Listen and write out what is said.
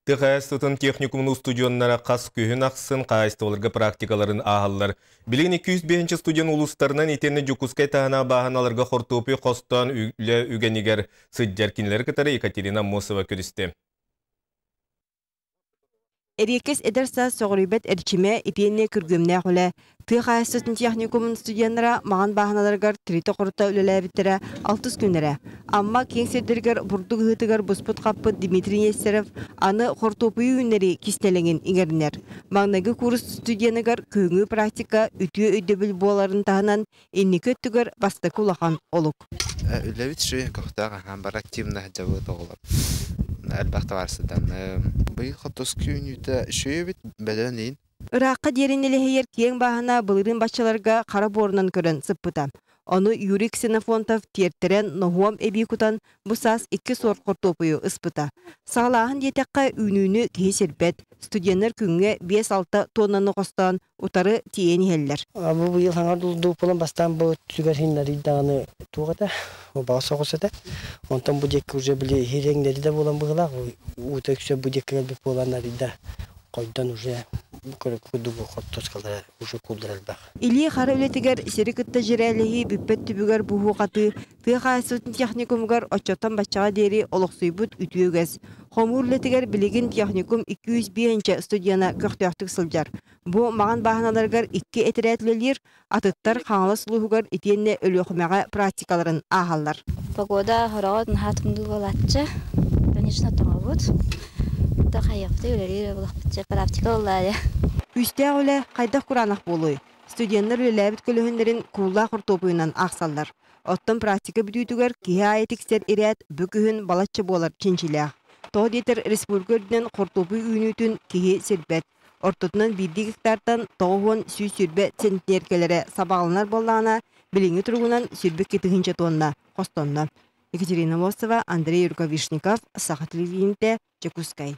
Тыа техникумун устудьуоннара хас күһүн ахсын хаһаайыстыбаларга практикаларын ааһаллар. Билигин 205 студент улуустарынан итиэннэ Дьокуускай таһынан бааһыналарга хортуоппуй хостоон үлэ үгэнигэр сылдьар. Кинилэри кытары Екатерина Аммосова көрүстэ. Эриэккэс эдэр саас сөҕүрүйбэт эрчимэ итиэннэ күргүөмнээх үлэ. Тыа хаһаайыстыбатын техникумун студеннара маҕан бааһыналарыгар тиритэ-хорута үлэлээбиттэрэ алтыс күннэрэ. Амма киэҥ сирдэригэр бурдук ыһыытыгар буспут-хаппыт Дмитрий Нестеров аны хортуоппуйу үүннэрии кистэлэҥин иҥэринэр. Маҥнайгы курс студеныгар күһүҥҥү практика үтүө өйдөбүл буоларын таһынан инники өттүгэр бастакы улахан олук. Үлэбит үчүгэй, көхтөөх, аһаан бар активно сылдьабыт оҕолор. Элбэх табаарыстарданным. Быйыл хотус күнүүтэ үчүгэй эбит, бэлэн иин. Ыраахха диэри нэлэһийэр киэҥ бааһына былырыын баччаларга хара буорунан көрөн сыппыта. Ону Юрий Ксенофонтов тиэртэрэн, ноһуом эбии кутан, бу саас икки суорт хортуоппуйу ыспыта. Саҕалааһын диэтэххэ, үүнүүнү киһи сирбэт. Студеннар күҥҥэ 5-6 туоннаны хостоон, утары тиийэн иһэллэр. Бу быйыл саҥа дулдууппунан бастаан бу түгэр хиннарыйдаҕаны туох этэ, баҕа соҕус этэ. Онтон бу диэки уже били иһирэҥнэри да буолан быһыылаах, уута үксэ бу диэки кэлбит буолан арыйда хойдон уже курдук хортуоскалара уже кууллар элбэх. Илии хара үлэтигэр сири кытта дьирээлэһии бүппэт түбүгэр буһуу-хатыы тыа хаһаайыстыбатын техникумугар оччоттон баччаҕа диэри олохсуйбут үтүө үгэс. Хомуур үлэтигэр билигин техникум 205 студена көхтөөхтүк сылдьар. Бу маҕан бааһыналарыгар икки этэрээт үлэлиир, атыттар Хаҥалас улууһугар итиэннэ Өлүөхүмэҕэ практикаларын ааһаллар. Погода хороҕо наһаа тымныы буолааччы. Конечно, тоҥобут. Да хайыахпытый үлэлиир буолахпытча практика буоллаайа. Күүстээх үлэ хайдах кураанах буолуой? Студеннар үлэлээбит көлөһүннэрин кууллаах хортуопуйунан аахсаллар. Оттон практика бүтүүтүгэр киһи аайы тиксэр ирээт бу күһүн балачча буолар чинчилээх. Тоҕо диэтэр республика үрдүнэн хортуопуй үүнүүтүн киһи сирбэт. Ортотунан биирдии гектартан 90-120 центнер кэлэрэ сабаҕаланар буоллаҕына, билиҥҥи туругунан 22 тыһыынча тонна хостонно. Екатерина Мостова, Андрей Рукавишников, Саха телевидениетэ, Дьокуускай.